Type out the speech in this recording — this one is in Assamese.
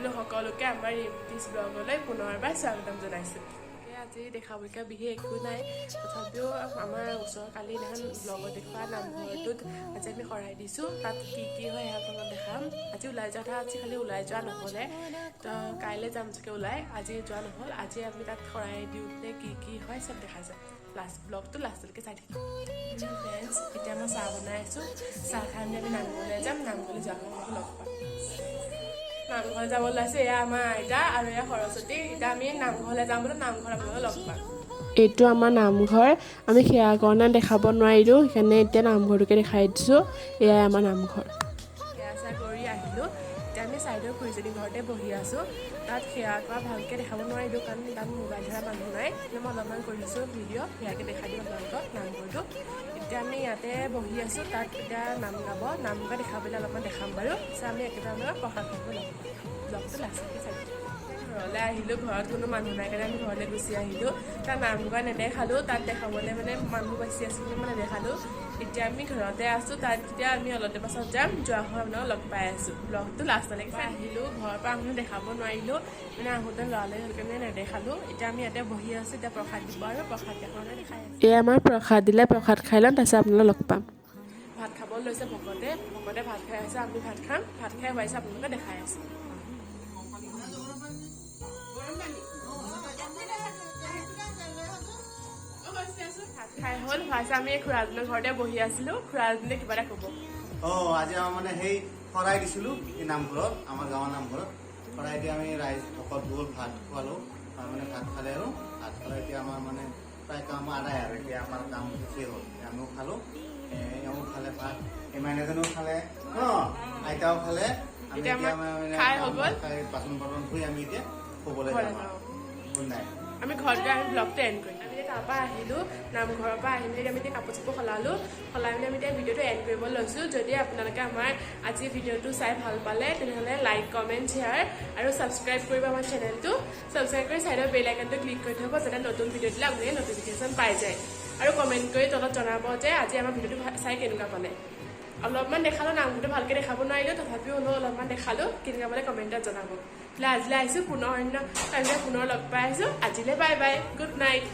আপোনালোক সকলোকে আমাৰ ৰিম্পিজ ব্লগলৈ পুনৰবাৰ স্বাগতম জনাইছোঁ। আজি দেখাবলগীয়া বিশেষ একো নাই, তথাপিও আমাৰ ওচৰৰ কালি দিনাখন ব্লগত দেখুওৱা নামঘৰটোত আজি আমি শৰাই দিছোঁ। তাত কি কি হয় সেয়া আপোনালোকক দেখাম। আজি ওলাই যোৱা কথা আজি, খালি ওলাই যোৱা নহ'লে। তো কাইলৈ যাম চাগে ওলাই, আজি যোৱা নহ'ল। আজি আমি তাত শৰাই দিওঁতে কি কি হয় চব দেখাই যাম। লাষ্ট ব্লগটো লাষ্টলৈকে চাই থাকিম। ফ্ৰেণ্ডছ, এতিয়া মই চাহ বনাই আছোঁ। চাহ খাই মেলি আমি নামঘৰলৈ যাম। নামঘৰলৈ যোৱা সময়ত লগ পাম। নামঘৰলৈ যাব ওলাইছে। এয়া আমাৰ আইতা আৰু এয়া সৰস্বতী। এতিয়া আমি নামঘৰলৈ যাম বোলো, নামঘৰত আপোনালোকক লগ পাম। এইটো আমাৰ নামঘৰ। আমি সেৱা কাৰণে দেখাব নোৱাৰিলোঁ, সেইকাৰণে এতিয়া নামঘৰটোকে দেখাই দিছোঁ। এয়াই আমাৰ নামঘৰ। সেৱা চেৱা কৰি আহিলোঁ। এতিয়া আমি চাইডৰ খুৰীজনী ঘৰতে বহি আছোঁ। তাত সেৱা কৰা ভালকৈ দেখাব নোৱাৰিলোঁ, কাৰণ তাত মোবাইল ধৰা মানুহ নাই। কিন্তু মই অলপমান কৰিছোঁ ভিডিঅ', সেয়াকে দেখাই দিম আপোনালোকক নামঘৰটো। এতিয়া আমি ইয়াতে বহি আছোঁ। তাত এতিয়া নাম গাব, নাম গোৱা দেখাবলৈ অলপমান দেখাম বাৰু। পিছত আমি একেবাৰে আপোনালোক প্ৰসাদ খাব লগ পাম। ব্লগটো লাষ্টলৈকে চাই দিম। ঘৰলৈ আহিলোঁ। ঘৰত কোনো মানুহ নাই কাৰণে আমি ঘৰলৈ গুচি আহিলোঁ। তাত নাম গোৱা নেদেখালোঁ, তাত দেখাবলৈ মানে মানুহ বেছি আছিল, মই নেদেখালোঁ। এতিয়া আমি ঘৰতে আছোঁ। তাত এতিয়া আমি অলপ দেৰি পাছত যাম। যোৱা সময়ত আপোনালোক লগ পাই আছোঁ। ব্লগটো লাষ্টলৈকে চাই আহিলোঁ। ঘৰৰ পৰা আহোঁতে দেখাব নোৱাৰিলোঁ, মানে আহোঁতে লৰালৰি হ'ল কাৰণে নেদেখালোঁ। এতিয়া আমি ইয়াতে বহি আছোঁ। এতিয়া প্ৰসাদ দিব আৰু প্ৰসাদ দেখাওঁতে দেখাই আছোঁ। এয়া আমাৰ প্ৰসাদ দিলে, প্ৰসাদ খাই ল'ম, তাৰপিছত আপোনালোক লগ পাম। ভাত খাব লৈছে ভকতে। ভকতে ভাত খাই আছে, আমি ভাত খাম। ভাত খাই হোৱাইছে, আপোনালোকে দেখাই আছোঁ। ভাত খাই হ'ল, হোৱাইছে। আমি খুৰাজনৰ ঘৰতে বহি আছিলো। খুৰাজনে কিবা এটা ক'ব। অঁ, আজি আমাৰ মানে সেই শৰাই দিছিলোঁ এই নামঘৰত, আমাৰ গাঁৱৰ নামঘৰত শৰাই দি আমি ৰাইজ ভকত গ'ল, ভাত খোৱালোঁ। আৰু মানে ভাত খালে, আৰু ভাত খালে এতিয়া আমাৰ মানে প্ৰায় কাম আদায় আৰু এতিয়া আমাৰ কাম শেষেই হ'ল। আমিও খালোঁ, এওঁ খালে ভাত, এই মাইনাজনেও খালে ন, আইতাও খালে। আমি এতিয়া এতিয়া আমাৰ মানে খাই হৈ গ'ল। খাই বাচন বৰ্তন ধুই আমি এতিয়া শুবলৈ ঘৰলৈ যাম আৰু যাওঁ। Good night. আমি ঘৰত গৈ আমি ব্লগটো এণ্ড কৰিম। আমি এতিয়া তাৰপৰা আহিলোঁ, নামঘৰৰ পৰা আহি মেলি আমি এতিয়া কাপোৰ চাপোৰ সলালোঁ। সলাই মেলি আমি এতিয়া ভিডিঅ'টো এণ্ড কৰিব লৈছোঁ। যদি আপোনালোকে আমাৰ আজি ভিডিঅ'টো চাই ভাল পালে, তেনেহ'লে লাইক, কমেণ্ট, শ্বেয়াৰ আৰু ছাবস্ক্ৰাইব কৰিব। আমাৰ চেনেলটো ছাবস্ক্ৰাইব কৰি ছাইডৰ বেল আইকনটো ক্লিক কৰি থ'ব, যাতে নতুন ভিডিঅ' দিলে আপোনালোকে নটিফিকেশ্যন পাই যায়। আৰু কমেণ্ট কৰি তলত জনাব যে আজি আমাৰ ভিডিঅ'টো চাই কেনেকুৱা পালে। অলপমান দেখালোঁ, নামঘৰটো ভালকৈ দেখাব নোৱাৰিলোঁ, তথাপিও হ'লেও অলপমান দেখালোঁ। কেনেকুৱা পালে কমেণ্টত জনাব। তেতিয়াহ'লে আজিলৈ আহিছোঁ। পুনৰ অন্য কাইলৈ পুনৰ লগ পাই আছোঁ। আজিলৈ বাই বাই, গুড নাইট।